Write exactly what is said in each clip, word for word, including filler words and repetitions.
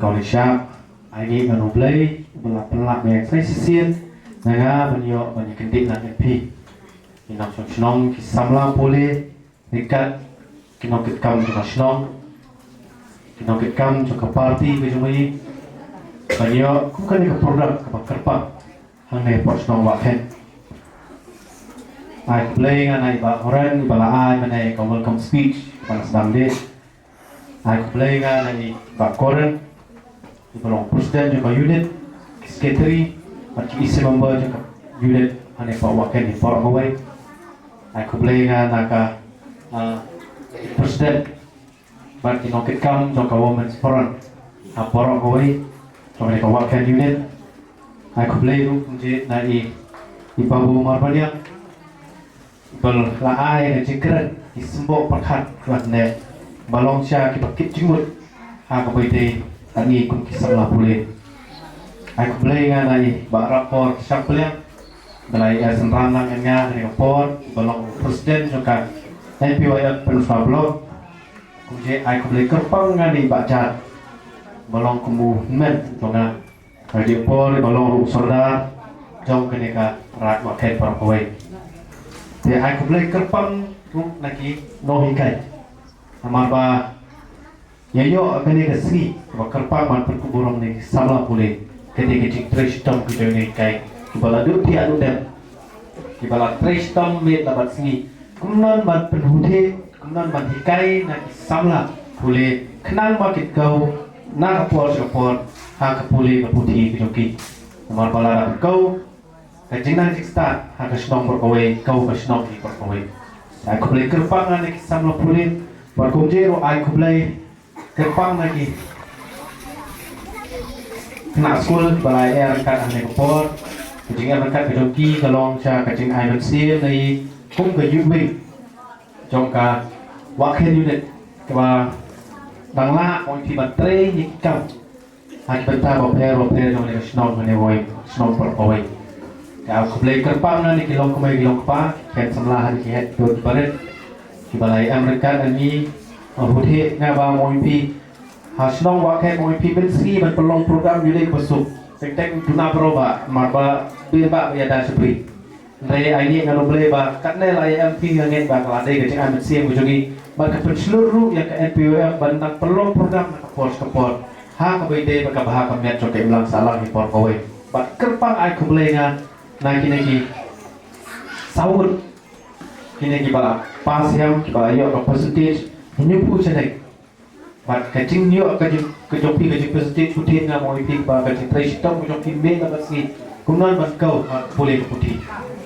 Tony Shah, ai ngi ngan U Blei ba la pynlap ïa ka shisien na nga ban ïoh ban ïa kyndit lang ïa phi. Ki nongshong shnong, ki samla pule, ryngkat ki nongkitkam jong ka shnong, ki nongkitkam jong ka party ka jong ngi, ban ïoh kum kane ka program kaba kyrpang hangne hapoh shnong Wahkhen. Ai khublei nga na i Bah Horen iba la ai mynne ka welcome speech ba la sdang de. Ai khublei nga na i Bah Koren iba long president jong ka unit, ki secretary bad ki E C member jong ka unit hangne hapoh Wahkhen hi baroh kawei. Ai khublei nga na ka ah, president bad ki nongkitkam jong ka Women's Forum ha baroh kawei jong kane ka Wahkhen unit. Ai khublei ruh kumjuh na i, i Babu Marbaniang ba la ai ka jingkren, ki symboh pyrkhat bad ne ba long sha kiba kit jingmut ha kaba ïadei bad ngi kum ki samla pule. Ai khublei nga na i Bah Rapor Shangpliang ba la ïa synran lang ïa nga ha kane ka por, ba long president jong ka N P Y F Pynursla Block. Kumjuh ai khublei kyrpang nga na i Bah Jar ba long kum u hynmen jong nga, ha kane ka por ba long ruh u sordar jong kane ka Raid Wahkhen baroh kawei. Te ai khublei kyrpang ruh na ki nonghikai namar ba ïa ïoh kane ka sngi kaba kyrpang ban pynkup burom na ki samla pule. Kane ka jingtrei shitom ka jong ngi ki nonghikai kiba la duh thiah duh dem, kiba la trei shitom miet la bad sngi, kumno ban pynhuthiah, kumno ban hikai na ki samla pule khnang ba kin kiew na ka por sha ka por ha ka pule ka puthi ka jong ki. Namar ba lada kiew ka jingnang jingstad ha ka shnong baroh kawei, kiew ka shnong hi baroh kawei. Ai khublei kyrpang na ki samla pule bad kumjuh ruh ai khublei kyrpang na ki khynnah skul ba la ïa ryngkat ha kane ka por. Ka jingïa ryngkat ka jong ki ka long sha ka jingai mynsiem na i kum ka youth wing jong ka Wahkhen unit kaba dang lah ong ki ban trei ïa ki kam ha ki bynta bapher bapher jong kane ka shnong, kane kawei shnong baroh kawei. Te ai khublei kyrpang na ki longkmie ki longkpa, ki khun samla ha ki heh ki dur ki barit kiba la ïa em ryngkat na ngi. Huthiah nga ba mo ïa phi ha shnong Wahkhen mo ïa phi mynsngi ban pynlong program ïa u dei ba suk. Teng teng duna baroh ba mar ba biang ba ïa da shapri. Hynrei ai ngi ngan U Blei ba katne la ïa em phi, nga ngeit ba ka la dei ka jingai mynsiem ka jong ngi bad ka pynshlur ruh ïa ka N P Y F ban nang pynlong program na ka por sha ka por ha kaba ïadei bad ka bha ka miat jong ka imlang sahlang hi baroh kawei. Bad kyrpang ai khublei nga na kine ki saw ngut, kine kiba la pass hiam, kiba la ïoh ka percentage hynñiewphew shaneng. Bad ka jingïoh ka jing, ka jong phi ka jingpercentage, huthiah nga mo ïa phi ba ka jingtrei shitom ka jong phi miet la bad sngi kumno ban kiew ha ka pule ka puthi.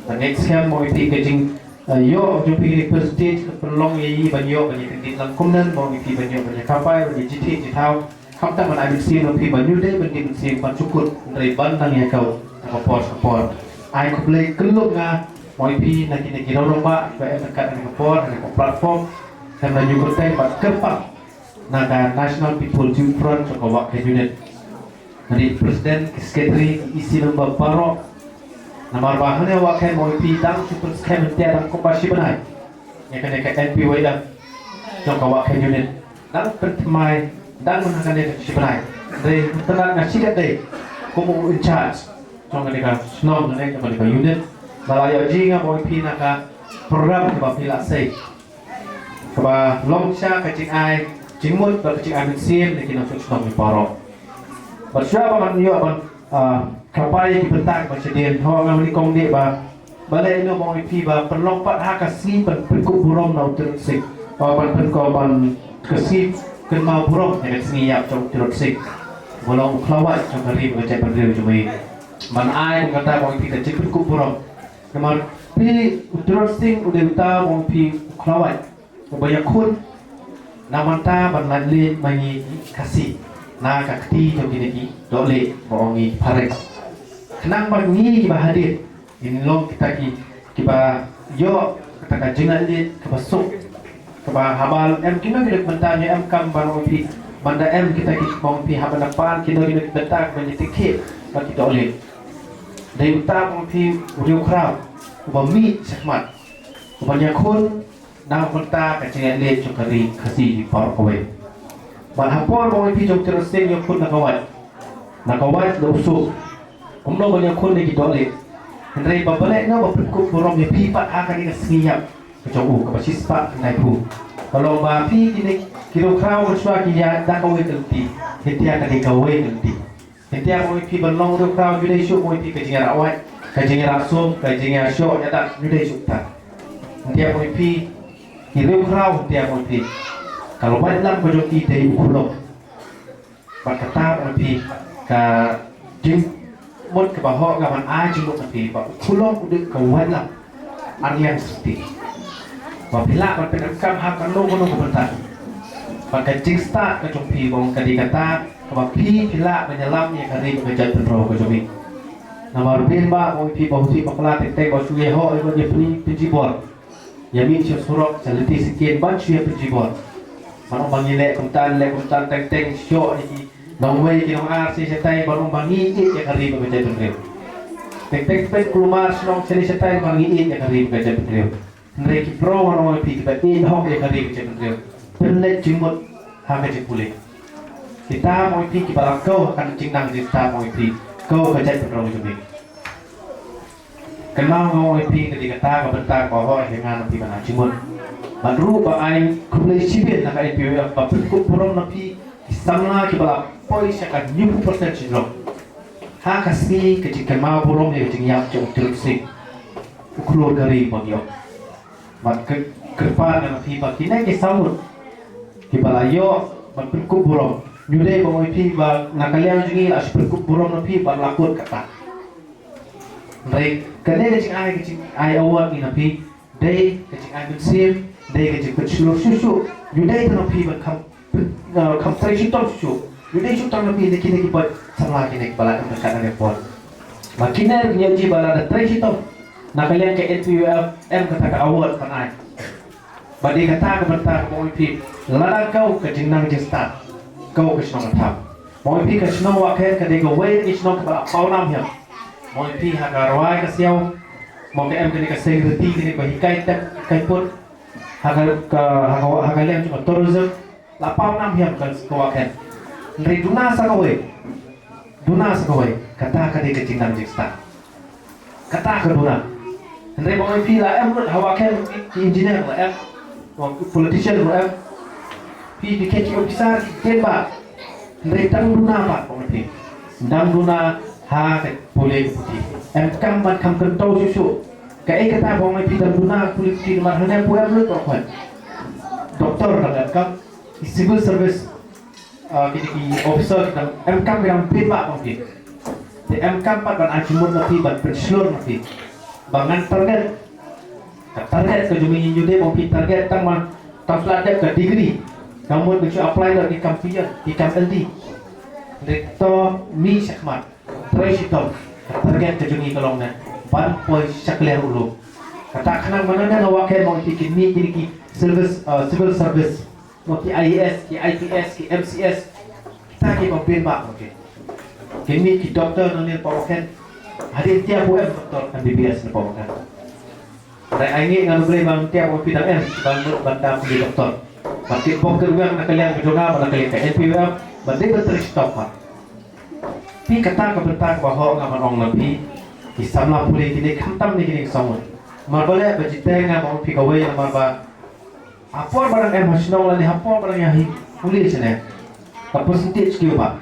Bad next time mo ïa phi ka jing, eh, ïoh ka jong phi ka percentage ka pynlong ïa i ban ïoh ban ïa kyndit lang kumno mo ïa phi ban ïoh ban ïa khampai ban ïa jingthiah jingthaw. Khamtam ban ai mynsiem na phi ban ïoh dei ban dei mynsiem ban sukut hynrei ban dang ïa kiew ha ka por sha ka por. Ai khublei kyllup nga mo ïa phi na kine ki rangbah ba em ryngkat ha ka por ha ka platform. Khamtam na ïa kyrteng bad kyrpang na ka National People's Youth Front jong ka Wahkhen Unit. Ngi president, ki secretary, ki E C member baroh. Namar ba hangne Wahkhen mo ïa phi dang shu pynskhem hynrei dang kumba shi bnai ïa kane ka N P Y F jong ka Wahkhen Unit. Dang pynthymmai dang mynta kane ka shi bnai. Dei tynat nga shi katdei kum u in charge jong kane ka shnong, kane jong kane ka unit. Ba la ïoh jingïa mo ïa phi na ka program kaba phi la sei. Kaba long sha ka jingai jingmut bad ka jingai mynsiem na ki nongshong shnong ngi baroh. Bad shuwa ba ngan ïoh ban, ah, kyrpad ïa ki bynta kiba shadien, haba nga mane kong dei ba, balei ïa u mo ïa phi ba pynlong pat ha ka sngi ban pynkup burom na u Tirot Sing. Ba ban pynkup ban ka sngi kynmaw burom ïa ka sngi ïap jong u Tirot Sing. Ba long u khlawait jong ka ri bad ka jaitbynriew jong ngi. Ban ai kum kata mo ïa phi ka jingpynkup burom. Namar phi u Tirot Sing u dei uta mo ïa phi u khlawait uba ïakhun na bynta ban lait leit ma ngi ki Khasi na ka kti jong kine ki dohlieh ba ong ngi ki phareng. Khnang ba ngi kiba hadien ngin long kita ki, kiba ïoh kata ka jinglait leit kaba suk. Kaba haba em kino kino ki bynta ngi em kam ban ong phi ban da em kita ki ong phi haba na pan kino kino ki bynta kaba ngi tikhi ba ki dohlieh. Dei uta ong phi u riewkhraw uba mih shakhmat uba ïakhun na bynta ka jinglait leit jong ka ri Khasi hi baroh kawei. Bad ha por ba u ong ïa phi jong u Tirot Sing ïakhun na ka wait, na ka wait da u suk. Kumno ban ïakhun na ki dohlieh? Hynrei ba balei, na ba pynkup burom ïa phi pat ha kane ka sngi ïap ka jong u kaba shispah khyndai phew. Ka long ba phi kine ki riewkhraw mynshuwa ki ïaid da kawei ka lynti, hynrei ka dei kawei ka lynti. Hynrei ba u ong ïa phi ban long riewkhraw, ym dei shuh ba u ong ïa phi ka jingïarah wait, ka jingïarah sum, ka jingïashoh ïadat, ym dei shuh ta. Hynrei ba u ong ïa phi ki riewkhraw, hynrei ba u ong ïa phi ka la wait lam ka jong ki dei u khulom. Bad kata ba u ong ïa phi ka jingmut kaba hok nga ban ai jingmut na phi ba u khulom u dei ka wait lam. Ar liang syrti. Ba phi lah ban pyndonkam ha kano kano ka bynta. Bad ka jingstad ka jong phi ba u ong ka dei kata kaba phi, phi lah ban ïalam ïa ka ri bad ka jaitbynriew ka jong ngi. Namar ba u ong ïa phi ba u ong ïa phi bakla teng teng ba shu ïahoh ïa ka jingpynjibor. Ïa mih sha surok sha lynti sha kien ban shu ïa pynjibor. Ban ong ba ngi leh kumta leh kumta teng teng, shoh ïa ki nongwei ki nongar sha shatai ban ong ba ngi ïeit ïa ka ri bad ka jaitbynriew. Teng teng pynkulmar shnong sha shatai ban ong ngi ïeit ïa ka ri bad ka jaitbynriew. Hynrei ki briew, nga ong ïa phi, kiba ïeit hok ïa ka ri bad ka jaitbynriew, pynleit jingmut ha ka jingpule. Kita, ong ïa phi, kiba la khaw ha ka jingnang jingstad, ong ïa phi, khaw ka jaitbynriew jong ngi. Kynmaw, nga ong ïa phi, ka dei kata ka bynta kaba hok ïa nga na phi ban ai jingmut. Bad ruh ba ai khublei shibun na ka N P Y F ba pynkup burom na phi ki samla kiba la poi sha ka hynñiewphew percent shynrong ha ka sngi ka jingkynmaw burom ïa ka jingïap jong u Tirot Sing, u khlur ka ri ba ngi ïoh. Bad ka kyrpad nga na phi ba kine ki saw ngut kiba la ïoh ban pynkup burom, ngi dei ba ong ïa phi ba na ka liang jong ngi la shu pynkup burom na phi ba la kut kata. Hynrei kane ka jingai, ka jingai award ngi na phi, dei ka jingai mynsiem, dei ka jingpynshlur shuh shuh. Ngi dei tang na phi ban kham, uh, kham trei shitom shuh shuh. Ngi dei shu tang na phi na kine ki paid samla kine kiba la em ryngkat na ka por. Ba kine ruh ngi ïohi ba lada trei shitom na ka liang ka N P Y F em kata ka award ban ai. Ba dei kata ka bynta kaba ong ïa phi, lada khaw ka jingnang jingstad, khaw ka shnong ka thap. Ong ïa phi ka shnong Wahkhen ka dei kawei na ki shnong kaba la paw nam hiam. Ong ïa phi ha ka rwai ka siaw, mo ka em kane ka seng riti kane ba hikai tep hikai put, ha ka, ka, ha ka, ha ka liang jong ka tourism, la paw nam hiam ka, ka Wahkhen. Hynrei duna sa kawei, duna sa kawei, kata ka dei ka jingnang jingstad. Kata ka duna. Hynrei ba ong ïa phi la em lut ha Wahkhen ki engineer la em, ki politician la em. Phi, phi ki officer ki dei ba. Hynrei dang duna pat ba ong ïa phi. Dang duna ha ka pule ka puthi. Em kam ban kham kyntaw shuh shuh. Kaei kata ba ong ïa phi dang duna pule puthi namar hangne phi em lut ba ong. Doktor dang em kam. Ki civil service, ah, ki, ki officer ki dang em kam, ki dang pynbeit ba ong phi. Te em kam pat ban ai jingmut na phi, ban pynshlur na phi. Ba ngan target. Ka target ka jong ngi ngi dei ba ong phi target tang ma, tang shu la dep ka degree. Ka mut ban shu apply da ki kam peon, ki kam L D. Hynrei to mih shakhmat. Trei shitom. Ka target ka jong ngi ka long ne ban poi sha ka liang u lum. Kata khnang ba nangne na Wahkhen ba ong phi kin mih kine ki service, ah, civil service. Mo ki I A S, ki I P S, ki M C S. Kita kiba pynbeit ba ong phi. Kin mih ki doktor nangne na Wahkhen. Hadien tiap u em doktor M B B S na Wahkhen. Hynrei ai ngi ngan Blei ba tiap u phi dang em ban mut ban da pule doktor. Ba ki bok ki rwiang na ka liang ka jong nga, ba na ka liang ka N P Y F, ba dei ban trei shitom pat. Phi, kata ka bynta kaba hok nga ban ong na phi, ki samla pule kine khamtam ne kine ki saw ngut. Namar balei ba jiteng nga ba ong phi kawei namar ba ha por ba dang em ha shnong lane ha por ba dang ïa hi pule shane, ka percentage ki ba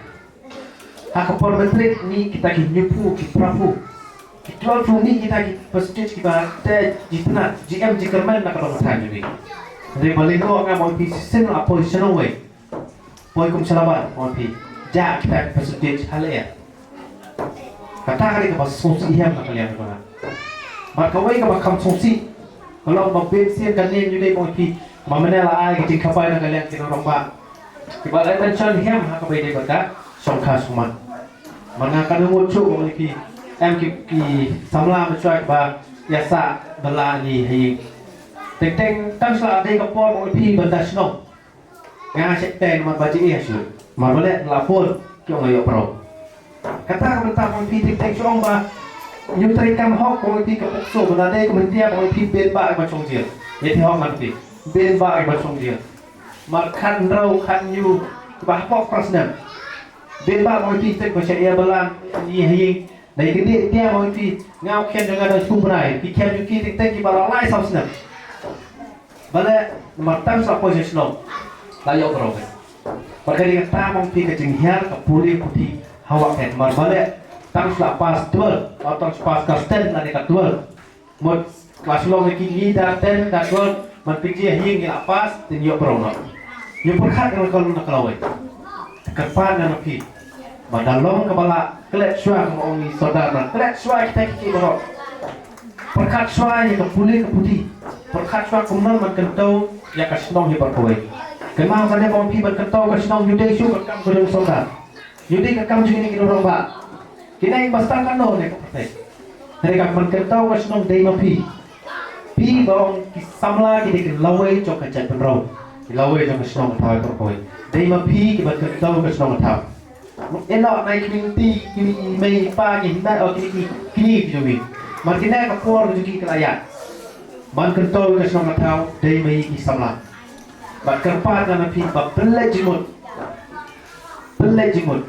Ha ka por matric mih kita ki hynñiewphew, ki phraphew, ki twelve phew, mih kita ki percentage kiba te jitnat, ji em jingkyrmen na ka dong ka thaiñ jong ngi. Hynrei ba lyngkot nga ba ong phi shisien la poi shnong wei, poi kum sha Laban ba ong phi, jah kita ki percentage ha lyer. Kata ka dei kaba sngewsih ïa nga na ka liang ka jong nga. Bad kawei kaba kham sngewsih ka long ba bun sien ka niam jong ngi ba ong phi, ba mynne la ai ka jingkhapai na ka liang ki nongrangbah. Kiba la pension hiam ha kaba ïadei bad ka shongkha shongman. Mynta nga ka ngut shuh ba ngi ki em ki, ki samla mynshuwa kiba ïa sah bylla ngi ha ïing. Teng teng tang shu la dei ka por ba ngi phi ban da shnong. Nga sheptieng namar ba ji ïa shuh. Namar ba leh la phone ki ong ïoh pro. Kata ka bynta ba ngi phi teng teng shu ong ba ñu trei kam hok ba ngi phi ka pukso ba la dei ka mynta ba ngi phi ben ba ai ba shong jia. Ïa ti hok man phi ben ba ai ba shong jia. Mar khat hynriew khat hynñiew Ba hapoh phra snem. Bad ba mo phi teng ba sha ïa balang, ïa ha ïing. Dei kyndiah tiang mo phi, nga u khian jong nga dang shu bnai, ki khian jong ki teng teng kiba la lai saw snem. Balei? Namar tang shu la poi sha shnong la ïoh briew. Bad ka dei kata mo phi ka jinghiar ka pule puthi ha wah khet. Namar balei? Tang shu la pass twelve, tang shu pass class ten lane ka twelve. Mut ka shu long ïa ki ngi da ten da twelve, man pynjia ha ïing ngi la pass, te ngi ïoh briew noh. Ngi pyrkhat ïa ka long na ka lawei. Kyrpad nga na phi, ba da long kaba lah, klet shuwa, kaba ong i sordar, ba klet shuwa kita kiei kiei baroh. Pyrkhat shuwa ïa ka pule ka puthi. Pyrkhat shuwa kumno ban kyntew ïa ka shnong hi baroh kawei. Kynmaw, kane ba ong phi ban kyntew ka shnong, ym dei shuh ka kam ka jong u sordar. Ym dei ka kam jong kine ki nongrangbah. Kine ki ba stad katno ne ka pyrthei. Hynrei ka ban kyntew ka shnong dei ma phi. Phi ba ong ki samla ki dei ki lawei jong ka jaitbynriew, ki lawei jong ka shnong ka thaw baroh kawei. Dei ma phi ki ban kyntew ka shnong ka thaw. Ïa noh na i kmie i kti, kmie i mei i pa, ki hynda, oh, kine ki, kine ki jong ngi. Mar kine ka por ka jong ki ka la ïaid ban kyntew ka shnong ka thaw, dei ma i ki samla. Bad kyrpad nga na phi ba pynleit jingmut. Pynleit jingmut.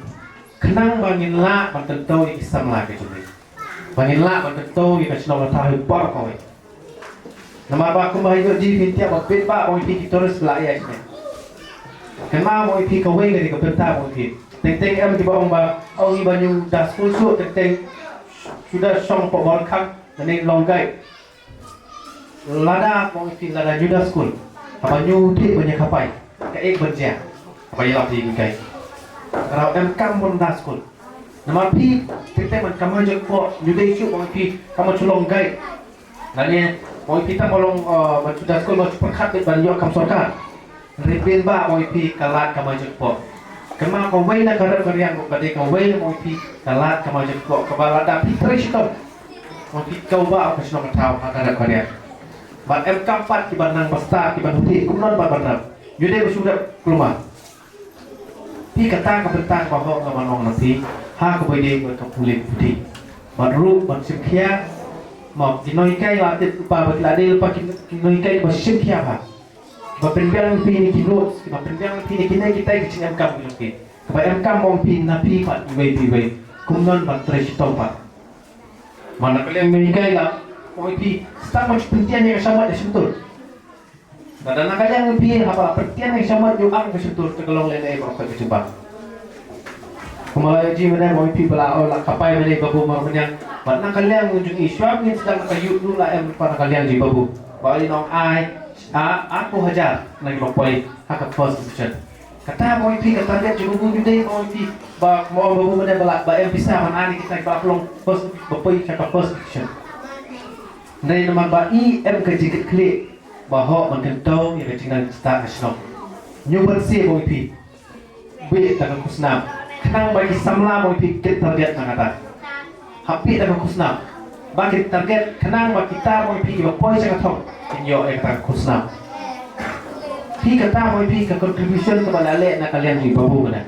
Khnang ba ngin lah ban kyntew ïa ki samla ki jong ngi. Ba ngin lah ban kyntew ïa ka shnong ka thaw hi baroh kawei. Namar ba kumba ïoh jingpyntip ba bit ba ong phi ki tourist la ïa kine. Kynmaw mo phi kawei ka dei ka bynta mo phi. Teng teng em kiba ong ba ong i ba ngi da skul shuh teng teng shu da shong hapoh bor khang lane long guide. Lada mo phi lada ngi da skul, haba ngi thiah ban ïa khapai, kaei ban jia? Haba ïa lap ïa ngi kai. Ka daw em kam ban da skul. Namar phi teng teng ban kamai jingpyrkhat, ngi dei shuh mo phi kam ban shu long guide. Lane mo phi tang ba long, eh, ban shu da skul, ban shu pyrkhat beit ban ïoh kam sorkar. Hynrei pynban mo phi ka lad kamai jingpyrkhat. Kynmaw kawei na ka rep ka riang ruh ka dei kawei mo phi ka lad kamai jingpyrkhat kaba lada phi trei shitom, mo phi kawei ba ka shnong ka thaw ha ka rep ka riang. Bad em kam pat kiba nang ba stad kiba nang phi kumno ban ban rep. Ym dei ba shu rep kulmar. Phi kata ka bynta kaba hok nga ban ong na phi ha kaba ïadei bad ka pule puthi. Bad ruh ban shim khia, mo ki nonghikai la tip ba ba ki la dei lypa ki, ki nonghikai ba shim khia ba. Ba pynbiang phi ïa ki notes, ba pynbiang phi ïa kine kita ki jingem kam ki jong phi. Kaba em kam mo phi na phi pat iwei pa iwei. Kumno ban trei shitom pat. Mo na ka liang nonghikai la, mo phi stad mo shu pyntian ïa ka shamoit ïa shyntur. Lada na ka liang phi haba la pyntian ïa ka shamoit ïa u ang ka shyntur te ka long lehnoh baroh ka jubab. Kumba la ïohi mynne mo phi ba la, oh, la khapai mynne i babu mar mynne. Bad na ka liang jong i shuwa ngin sdang na ka youth ruh la em pat na ka liang jong i babu. Ba i nong ai a, arphew hajar na kiba poi ha ka first division. Kata mo phi ka target jong i babu, ym dei mo phi ba mo babu mynne ba la, ba em pisa ban ai ïa kita kiba la poi first, ba poi ha ka first division. Hynrei namar ba i em ka jingkitkhlieh ba hok ban kyntew ïa ka jingnang jingstad ka shnong. Ngi ban sngewbha mo phi. Bit da ka khusnam. Khnang ba ki samla mo phi kin target na kata. Hap bit da ka khusnam. Ba kin target khnang ba kita mo phi kiba poi sha ka thong kin ïoh ïa kata ka khusnam. Phi kata mo phi ka contribution kaba la leh na ka liang jong i babu mynne.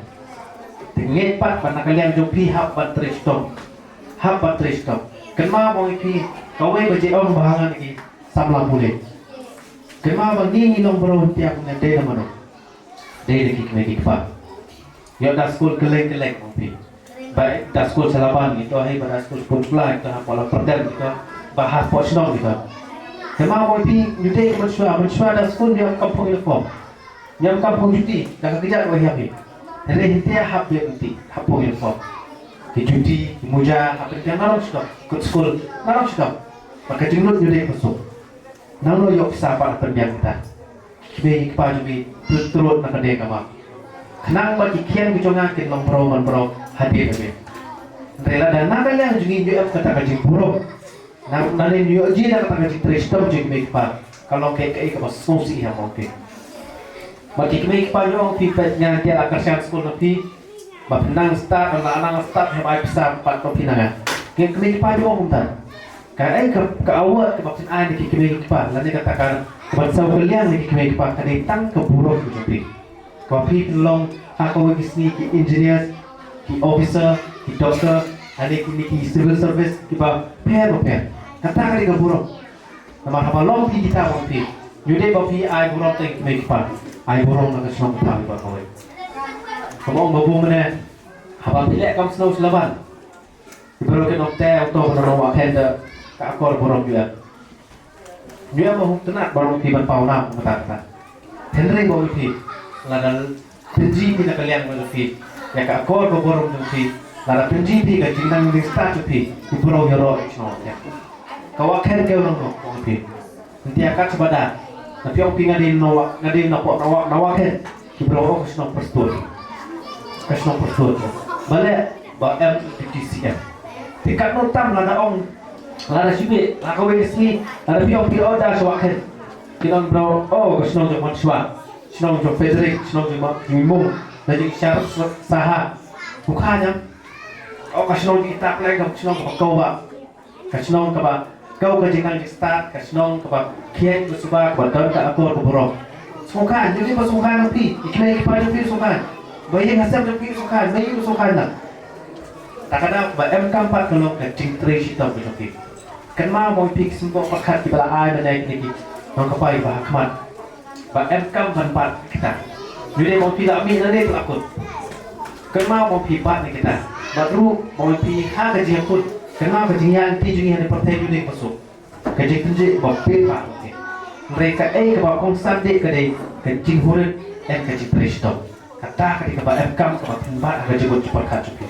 Te ngeit pat ba na ka liang jong phi hap ban trei shitom. Hap ban trei shitom. Kynmaw mo phi kawei ba ju ong ba ha ngan ki samla pule. Kynmaw ba ngi ngi long bro, hynrei ïa phi ngan dei na mano? Dei na ki kmie ki kpa. Ïoh da skul kylleng kylleng mo phi. Ba da skul sha Laban ngi to, hei ba da skul Pynpla ngi to, ha Pala Pyrden ngi to, ba ha Pok Shnong ngi to. Kynmaw mo phi, ngi dei mynshuwa, mynshuwa da skul ngi ym kam phong uniform. Ngi ym kam phong juti, da ka kjat ba hiam hi. Hynrei hynrei hap bit juti, hap phong uniform. Ki juti, ki muja, hap bit, ngi nang long shitom, kut skul, nang long shitom. Ba ka jinglut ngi dei ka suk. Nang lo ïoh pisa pat pynbiang kita. Ki kmie ki kpa jong ngi, pyntrud na ka dei ka map. Khnang ba ki khian ki jong nga kin long bro man bro hadien hadien. Hynrei lada na ka liang jong ngi ym ïoh em kata ka jingburom. Na, na lei ïoh ji na kata ka jingtrei shitom jong ki kmie ki kpa. Ka long kaei kaei kaba sngewsih ïa mo phi. Bad ki kmie ki kpa jong phi peit nga, ki la kyrshan skul na phi. Ba phi nang stad, ba la nang stad, haba ai pisa pat to phi nang. Ki kmie ki kpa jong kumta. Kaei ka, ka award kaba phin ai na ki kmie ki kpa, lane kata ka, kaba saw ka liang na ki kmie ki kpa, ka dei tang ka burom ka jong phi. Kaba phi phin long ha kawei ka sngi ki engineers, ki officer, ki doctor, lane ki, ki civil service, kiba pher ba pher. Kata ka dei ka burom. Namar haba long phi kita mo phi, ym dei ba phi ai burom tang ïa ki kmie ki kpa, ai burom na ka shnong ka thaw baroh kawei. Ka ong ba bun mynne, haba phi leh kam snow shlaban, ki briew kin ong te uto ba nongwah khen da ka akor burom ïa. Ïa ma huk tnat baroh phi ban paw nam kata kata. Hynrei ba phi lada pynji phi na ka liang ba phi ïa ka akor ka burom jong phi, lada pynji phi ka jingnang jingstad jong phi, ki briew ïaroh shnong ïa. Ka wah khen ka nong nong phi. Ntia kat sbada. Na phi ong phi nga dei nong wah, nga dei na pok na wah, na wah khen. Ki briew ong ka shnong Prestone. Ka shnong Prestone. Balei ba em P T C M. Te katno tam lada ong, lada shibe, la kawei ka sngi, lada phi ong phi order sha wah khen. Ki nong briew, oh, ka shnong jong Mon Shwa, shnong jong Frederick, shnong jong Ma-, jong Mung, na jong Shar Sa-, Saha. Ku kha ñiam. Oh, ka shnong jong i Tapleng, ka shnong kaba kawbah. Ka shnong kaba kaw ka jingnang jingstad, ka shnong kaba khian ka suba, kaba don ka akor ka burom. Sngewkhan, ïa ki ba sngewkhan na phi, i kmie i kpa jong phi sngewkhan. Ba ïing ha sem jong phi sngewkhan, ba ïing sngewkhan na. Ta ka daw ba em kam pat ka long ka jingtrei shitom ka jong phi. Kynmaw mo phi ki symboh pyrkhat kiba la ai mynne kine ki nongkpai ba ha khmat. Ba em kam ban bat kita. Ngi dei mo phi la mih na ne tu akut. Kynmaw mo phi bat ne kita. Bat ruh mo phi ha ka jingkut. Kynmaw ka jingïaid lynti jong ngi ha ne pyrthei ngi dei ba suk. Ka jingtynjih ba phi bat mo phi. Hynrei kaei kaba kongsan dei ka dei ka jinghurim em ka jingtrei shitom. Kata ka dei kaba em kam kaba pynbat ha ka jingkut jingpyrkhat jong phi.